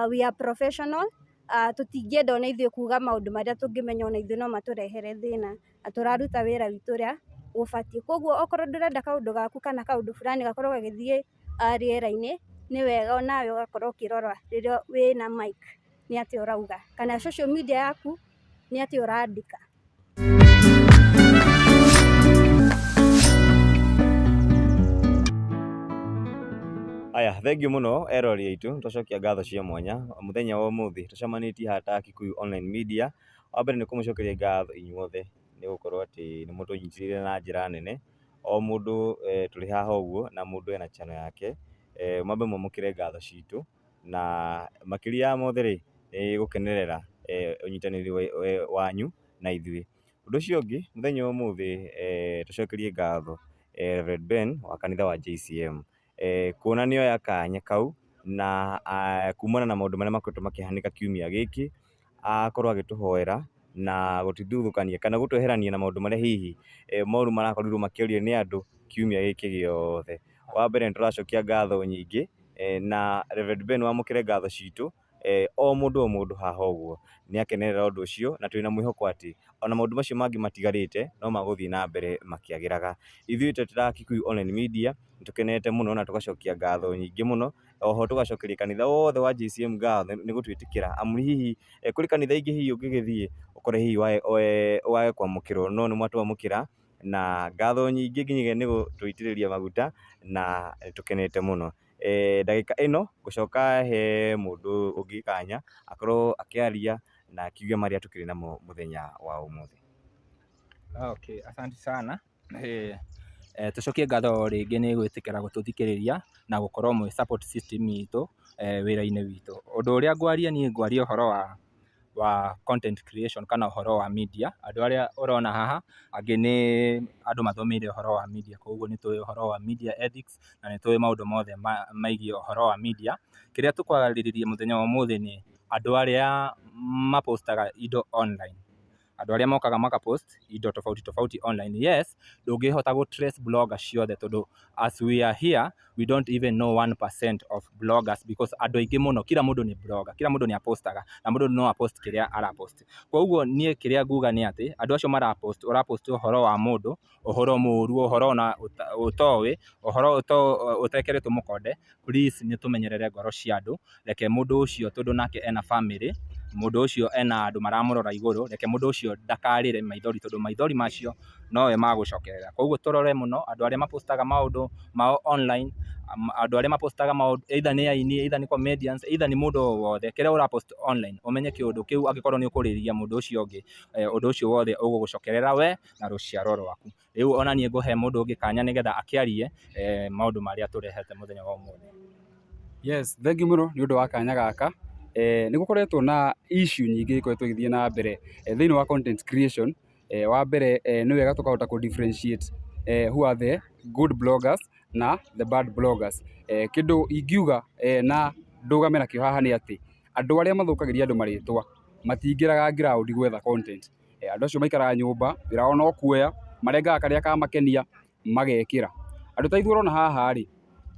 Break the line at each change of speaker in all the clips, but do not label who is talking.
We are professional, tũtingĩenda ona ithuĩ kuga maũndũ marĩa tũngĩmenya ona ithuĩ no matũrehere thĩna, na tũraruta wĩra witũ ũrĩa gũbatiĩ. Koguo okorwo ndũrenda kaũndũ gaku kana kaũndũ fulani gakorwo gagĩthiĩ rĩera-inĩ, nĩ wega onawe ũgakorwo ũkĩrora rĩrĩa wĩna mic nĩ atĩa ũrauga, kana social media yaku nĩ atĩa ũrandĩka.
Aya, thengiũ mũno erori aitũ, twacokia ngatho cia mwanya mũthenya wa ũmũthĩ tũcemanĩtie haha ta Kikuyu Online Media. Wa mbere nĩ kũmũcokeria ngatho inyuothe nĩ gũkorwo atĩ nĩ mũtũnyitĩrĩire na njĩra nene. O mũndũ tũrĩ haha ũguo na mũndũ ena channel yake, mwambe mwamũkĩre ngatho citũ, na makĩria ya mothe rĩ, nĩ gũkenerera ũnyitanĩri wanyu na ithuĩ. Ũndũ ũcio ũngĩ, mũthenya wa ũmũthĩ tũcokerie ngatho Reverend Ben wa kanitha wa JCM, kuona nĩ oya kanya kau na kumana na maũndũ marĩa makoretwo makĩhanĩka kiumia gĩkĩ, akorwo agĩtũhoera na gũtũthutũkania kana gũtweherania na maũndũ marĩa hihi moru marakorirwo makĩario nĩ andũ kiumia gĩkĩ gĩothe. Wa mbere nĩ tũracokia ngatho nyingĩ, na Reverend Ben wamũkĩre ngatho citũ, o mũndũ o mũndũ haha ũguo nĩ akenerera ũndũ ũcio, na twĩna mwĩhoko atĩ ona maũndũ macio mangĩ matigarĩte no magũthiĩ na mbere makĩagĩraga. Ithuĩ ta Kikuyu Online Media nĩ tũkenete mũno na tũgacokia ngatho nyingĩ mũno, oho tũgacokeria kanitha wothe wa JCM ngatho nĩ gũtwĩtĩkĩra, amu hihi kũrĩ kanitha ingĩ hihi ũngĩgĩthiĩ ũkore hihi wage kwamũkĩrwo, no nĩ mwatwamũkĩra na ngatho nyingĩ nginyagia nĩ gũtũitĩrĩria maguta na nĩ tũkenete mũno. Ndagĩka ĩno ngũcoka he mũndũ ũngĩ kanya akorwo akĩaria na akiuge marĩa tũkĩrĩ namo mũthenya wa ũmũthĩ.
Okay, asante sana. Tũcokie ngatho rĩngĩ nĩ gwĩtĩkĩra gũtũthikĩrĩria na gũkorwo mwĩ support system itũ wĩra-inĩ witũ. Ũndũ ũrĩa ngwaria niĩ ngwaria ũhoro wa content creation kana ũhoro wa media. Andũ arĩa ũrona haha angĩ nĩ andũ mathomeire ũhoro wa media, koguo nĩ tũĩ ũhoro wa media ethics na nĩ tũĩ maũndũ mothe megiĩ ũhoro wa media. Kĩrĩa tũkwarĩrĩria mũthenya wa ũmũthĩ nĩ andũ arĩa mapostaga indo online, andũ arĩa mokaga makapost indo tofauti tofauti online. Yes, ndũngĩhota gũ trace blogger ciothe tondũ as we are here we don't even know 1% of bloggers, because andũ aingĩ mũno, kila mũndũ nĩ blogger, kila mũndũ nĩ apostaga na mũndũ no apost kĩrĩa arapost. Koguo niĩ kĩrĩa nguga nĩ atĩ andũ acio marapost, ũrapost ũhoro wa mũndũ, ũhoro mũru, ũhoro ona ũtoĩ, ũhoro ũtekĩrĩtwo mũkonde, please nĩ tũmenyerere ngoro cia andũ. Reke mũndũ ũcio, tondũ nake ena family, mũndũ ũcio ena andũ maramũrora igũrũ, reke mũndũ ũcio ndakarĩre maithori, tondũ maithori macio nowe magũcokerera. Koguo tũrore mũno andũ arĩa mapostaga maũndũ mao online, andũ arĩa mapostaga maũndũ, either nĩ aini, either nĩ comedians, either nĩ mũndũ o wothe, kĩrĩa ũrapost online ũmenye kĩũndũ kĩu angĩkorwo nĩ ũkũrĩria mũndũ ũcio ũngĩ, ũndũ ũcio wothe ũgũgũcokerera we na rũciaro rwaku. Rĩu ona niĩ ngũhe mũndũ ũngĩ kanya nĩgetha akĩarie maũndũ marĩa tũrehete mũthenya wa ũmũthĩ.
Yes, thank you mũno nĩ ũndũ wa kanya gaka. Nĩ gũkoretwo na issue nyingĩ ikoretwo igĩthiĩ na mbere thĩinĩ wa content creation. Wa mbere, nĩ wega tũkahota kũ differentiate who are the good bloggers na the bad bloggers. Kĩndũ ingiuga na ndũgame nakĩo haha nĩ atĩ andũ arĩa mathũkagĩria andũ marĩtwa matingĩraga ground gwetha content. Andũ acio maikaraga nyũmba, wĩra wao no kuoya, marengaga karĩa kamakenia magekĩra. Andũ ta ithuĩ ũrona haha rĩ,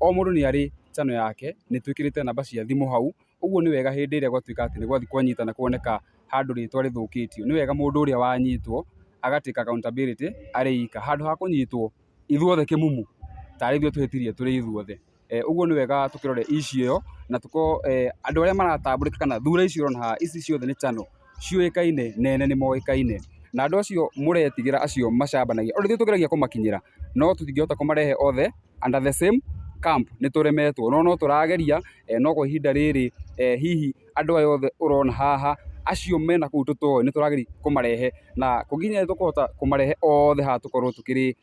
o mũndũ nĩ arĩ channel yake, nĩ twĩkĩrĩte namba cia thimũ hau, ũguo nĩ wega hĩndĩ ĩrĩa gwatuĩka atĩ nĩ gwathiĩ kwanyitana kuoneka handũ rĩtwa rĩthũkĩtio, nĩ wega mũndũ ũrĩa wanyitwo aga take accountability arĩ ika, handũ ha kũnyitwo ithuothe kĩmumu tarĩ ithuĩ tũhĩtirie tũrĩ ithuothe. Ũguo nĩ wega tũkĩrore issue ĩyo na tũkorwo andũ arĩa maratambũrĩka kana thura icio ũrona haha, ici ciothe nĩ channel ciũĩkaine, nene nĩ moĩkaine, na andũ acio mũretigĩra acio macambanagia, ona ithuĩ tũgeragia kũmakinyĩra no tũtingĩhota kũmarehe othe under the same camp, nĩ tũremetwo, no no tũrageria, no kwa ihinda rĩrĩ hihi andũ aya othe ũrona haha acio mena kũu tũtoĩ nĩ tũrageria kũmarehe, na kũnginya nĩ tũkũhota kũmarehe othe haha tũkorwo tũkĩrĩ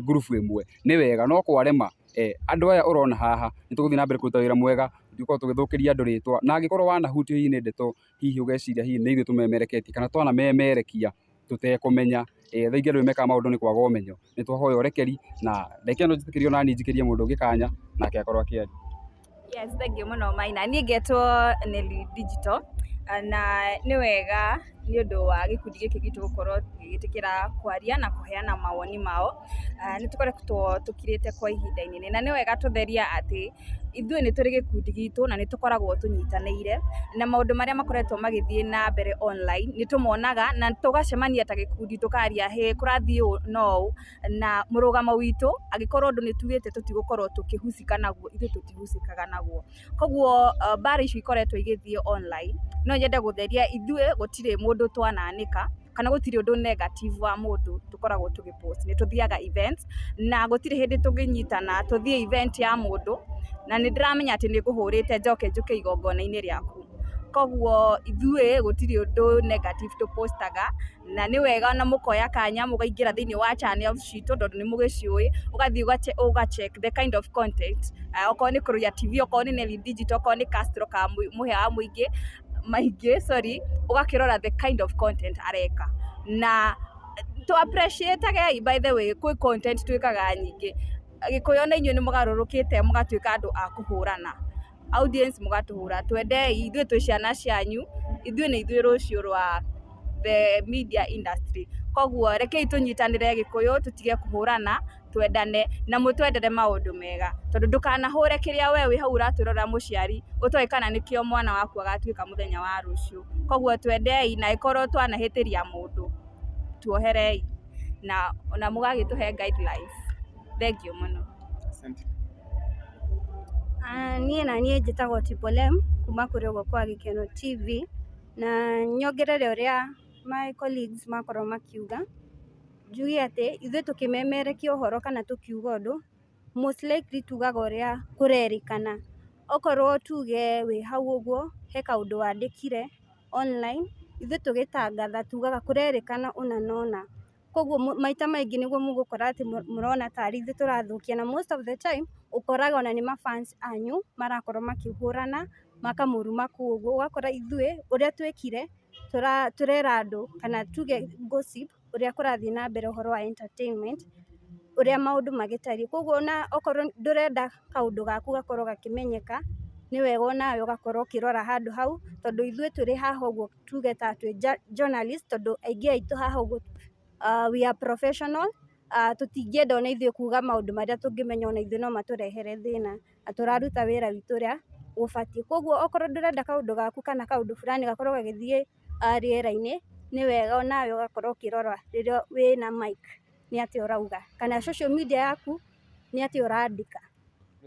ngurubu ĩmwe nĩ wega, no kwarema andũ aya ũrona haha nĩ tũgũthiĩ na mbere kũruta wĩra mwega, tũtigũkorwo tũgĩthũkĩria andũ rĩtwa, na angĩkorwo wanahutio hihi nĩ ndeto hihi ũgeciria hihi nĩ ithuĩ tũmemereketie kana twanamemerekia tũtekũmenya, thaa ingĩ andũ nĩ mekaga maũndũ nĩ kwaga ũmenyo, nĩ twahoya ũrekeri na ndagĩka ĩno njĩtĩkĩrie ona niĩ njikĩrie mũndũ ũngĩ kanya nake akorwo akĩaria.
Yes, thank you mũno Maina. Niĩ ngetwo Nelly Digital. Na nĩ wega nĩ ũndũ wa gĩkundi gĩkĩ gitũ gũkorwo gĩgĩtĩkĩra kwaria na kũheana mawoni mao. Nĩ tũkoretwo tũkirĩte kwa ihinda inene na nĩ wega tũtherie atĩ ithuĩ nĩ tũrĩ gĩkundi gitũ na nĩ tũkoragwo tũnyitanĩire, na maũndũ marĩa makoretwo magĩthiĩ na mbere online nĩ tũmonaga na tũgacemania ta gĩkundi tũkaria, hĩ, kũrathiĩ ũũ na ũũ, na mũrũgamo witũ angĩkorwo ũndũ nĩ tugĩte tũtigũkorwo tũkĩhusika naguo, ithuĩ tũtihusikaga naguo. Koguo mbara icio ikoretwo igĩthiĩ online, no nyende gũtheria ithuĩ gũtirĩ mũndũ twananĩka kana gũtirĩ ũndũ negative wa mũndũ tũkoragwo tũgĩpost. Nĩ tũthiaga events na gũtirĩ hĩndĩ tũngĩnyitana tũthiĩ event ya mũndũ na nĩ ndĩramenya atĩ nĩ ngũhũrĩte njoke njũke igongona-inĩ rĩaku. Koguo ithuĩ gũtirĩ ũndũ negative tũpostaga, na nĩ wega ona mũkoya kanya mũkaingĩra thĩinĩ wa channels citũ tondũ nĩ mũgĩciũĩ, ũgathiĩ ũga check the kind of content, okorwo nĩ Kũrũia TV, okorwo nĩ Nelly Digital, okorwo nĩ Castro ka Mũhĩa wa Mũingĩ maingĩ, sorry, ũgakĩrora the kind of content areka na tũ appreciate. By the way, kwĩ content twĩkaga nyingĩ. Gĩkũyũ na inyuĩ nĩ mũgarũrũkĩte mũgatuĩka andũ a kũhũrana audience, mũgatũhũra. Twendei, ithuĩ twĩ ciana cianyu, ithuĩ nĩ ithuĩ rũciũ rwa the media industry. Koguo rekei tũnyitanĩre Gĩkũyũ, tũtige kũhũrana, twendane na mũtwendere maũndũ mega, tondũ ndũkanahũre kĩrĩa we wĩ hau ũratwĩrorera mũciari ũtoĩ kana nĩkĩo mwana waku agatuĩka mũthenya wa rũciũ. Koguo twendei, na ĩkorwo twanahĩtĩria mũndũ tuoherei na ona mũgagĩtũhe guidelines. Thank you mũno.
Asante.
Ah, niĩ na niĩ njĩtagwo Triple M kuma kũrĩ ũguo kwa Gĩkeno TV, na nyongerere ũrĩa my colleagues makorwo makiuga, njuge atĩ ithuĩ tũkĩmemerekia ũhoro kana tũkiuga ũndũ, most likely tugaga ũrĩa kũrerĩkana. Okorwo tuge wĩ hau ũguo he kaũndũ wandĩkire online, ithuĩ tũgĩtangatha tugaga kũrerĩkana ũna na ũna. Koguo maita maingĩ nĩguo mũgũkora atĩ mũrona tarĩ ithuĩ tũrathũkia, na most of the time ũkoraga ona nĩ mafans anyu marakorwo makĩhũrana makamũruma kũu ũguo. Ũgakora ithuĩ ũrĩa twĩkire tũrera andũ kana tuge gossip ũrĩa kũrathiĩ na mbere ũhoro wa entertainment, ũrĩa maũndũ magĩtariĩ. Koguo ona okorwo ndũrenda kaũndũ gaku gakorwo gakĩmenyeka, nĩ wega onawe ũgakorwo ũkĩrora handũ hau, tondũ ithuĩ tũrĩ haha ũguo tuge ta twĩ journalist, tondũ aingĩ aitũ haha ũguo we are professional. Tũtingĩenda ona ithuĩ kuga maũndũ marĩa tũngĩmenya ona ithuĩ no matũrehere thĩna, na tũraruta wĩra witũ ũrĩa ũbatiĩ. Koguo okorwo ndũrenda kaũndũ gaku kana kaũndũ fulani gakorwo gagĩthiĩ rĩera-inĩ, nĩ wega onawe ũgakorwo ũkĩrora rĩrĩa wĩna mic nĩ atĩa ũrauga, kana social media yaku nĩ atĩa ũrandĩka.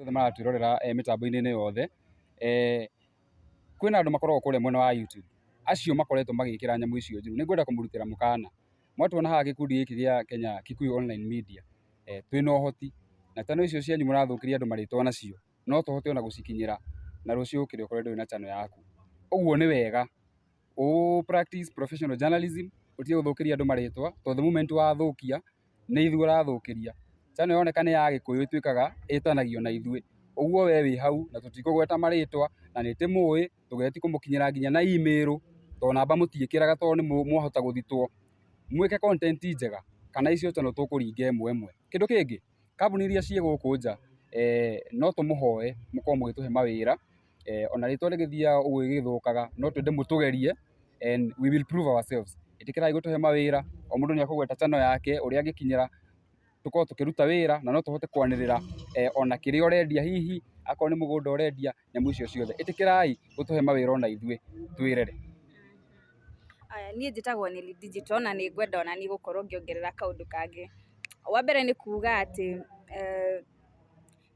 Othe maratwĩrorera mĩtambo-inĩ ĩno yothe, kwĩna andũ makoragwo kũrĩa mwena wa YouTube, acio makoretwo magĩkĩra nyamũ icio njũru. Nĩ ngwenda kũmũrutĩra mũkana. Mwatuona haha gĩkundi gĩkĩ gĩa Kenya Kikuyu Online Media, twĩna ũhoti na channel icio cianyu mũrathũkĩria andũ marĩtwa nacio, no tũhote ona gũcikinyĩra na rũciũ ũkĩre ũkorwo ndũrĩ na channel yaku. Ũguo nĩ wega ũ practice professional journalism, ũtige gũthũkĩria andũ marĩtwa, tondũ the moment wathũkia nĩ ithuĩ ũrathũkĩria. Channel yoneka nĩ ya Gĩkũyũ ĩtuĩkaga ĩtanagio na ithuĩ. Ũguo we wĩ hau na tũtikũgweta marĩtwa na nĩ tũmũĩ, tũgeretie kũmũkinyĩra nginya na email, tondũ namba mũtiĩkĩraga tondũ nĩ mwahota gũthitwo. Mwĩke content njega kana icio channel tũkũringa ĩmwe ĩmwe. Kĩndũ kĩngĩ, kambuni iria ciĩ gũkũ nja, no tũmũhoe mũkorwo mũgĩtũhe mawĩra, ona rĩtwa rĩgĩthiaga ũguo rĩgĩthũkaga, no twende mũtũgerie and we will prove ourselves. Ĩtĩkĩrai gũtũhe mawĩra, o mũndũ nĩ ekũgweta channel yake ũrĩa angĩkinyĩra, tũkorwo tũkĩruta wĩra na no tũhote kwanĩrĩra ona kĩrĩa ũrendia, hihi akorwo nĩ mũgũnda ũrendia, nyamũ icio ciothe. Ĩtĩkĩrai gũtũhe mawĩra ona ithuĩ twĩrere.
Aya, niĩ njĩtagwo Nelly Digital na nĩ ngwenda ona niĩ gũkorwo ngĩongerera kaũndũ kangĩ. Wa mbere nĩ kuga atĩ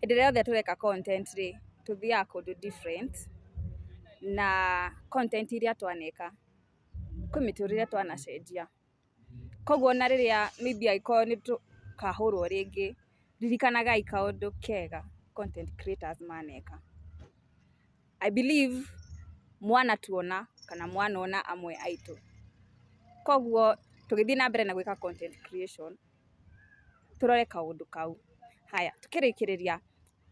hĩndĩ ĩrĩa yothe tũreka content rĩ, tũthiaga kũndũ different, na content iria twaneka kwĩ mĩtũrĩre twanacenjia. Koguo ona rĩrĩa maybe angĩkorwo nĩ tũkahũrwo rĩngĩ, ririkanagai kaũndũ kega content creators maneka. I believe mwanatuona kana mwanona amwe aitũ. Koguo tũgĩthiĩ na mbere na gwĩka content creation, tũrore kaũndũ kau. Haya, tukĩrĩkĩrĩria,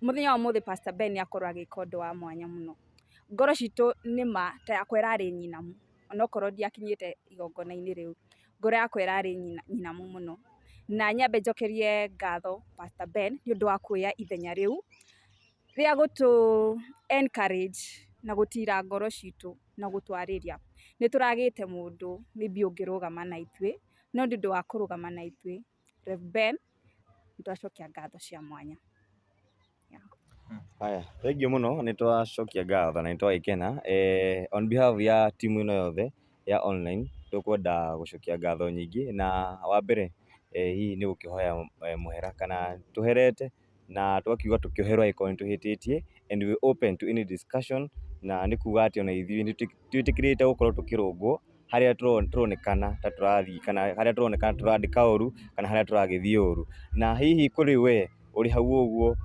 mũthenya wa ũmũthĩ Pastor Ben nĩ akorwo agĩka ũndũ wa mwanya mũno. Ngoro citũ nĩma ta yakwa ĩrarĩ nyinamu, onokorwo ndiakinyĩte igongona-inĩ rĩu, ngoro yakwa ĩrarĩ nyinamu mũno. Na nyambe njokerie ngatho Pastor Ben nĩ ũndũ wa kuoya ithenya rĩu rĩa gũtũ encourage. Na gũtira ngoro citũ na gũtwarĩria. Nĩ tũragĩte mũndũ maybe ũngĩrũgama na ithuĩ, no nĩ ũndũ wa kũrũgama na ithuĩ, Rev Ben, nĩ twacokia ngatho cia mwanya.
Haya, thengiũ mũno, nĩ twacokia ngatho na nĩ twagĩkena. On behalf ya timu ĩno yothe ya online, tũkwenda gũcokia ngatho nyingĩ, na wa mbere hihi nĩ gũkĩhoya mũhera kana tũherete na tũgakiuga tũkĩoherwo angĩkorwo nĩ tũhĩtĩtie, and we open to any discussion, na nĩ kuga atĩ ona ithuĩ nĩ twĩtĩkĩrĩte gũkorwo tũkĩrũngwo harĩa tũronekana ta tũrathiĩ, kana harĩa tũronekana tũrandĩka ũru, kana harĩa tũragĩthiĩ ũru. Na hihi kũrĩ we ũrĩ hau ũguo,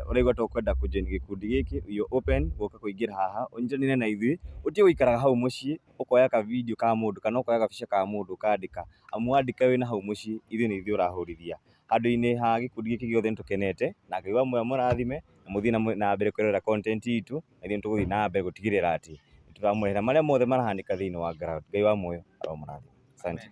ũraigua ta ũkwenda kũ join gĩkundi gĩkĩ, you open gũka kũingĩra haha ũnyitanĩre na ithuĩ, ũtige gũikaraga hau mũciĩ ũkoya ka video ka mũndũ kana ũkoya gabica ka mũndũ ũkandĩka, amu wandĩka wĩna hau mũciĩ, ithuĩ nĩ ithuĩ ũrahũrithia. Handũ-inĩ ha gĩkundi gĩkĩ gĩothe nĩ tũkenete, na Ngai wa muoyo amũrathime na mũthiĩ na mbere kwĩrorera content itũ, na ithuĩ nĩ tũgũthiĩ na mbere gũtigĩrĩra atĩ nĩ tũramũrehera marĩa mothe marahanĩka thĩinĩ wa ground. Ngai wa muoyo aromũrathima. Asante.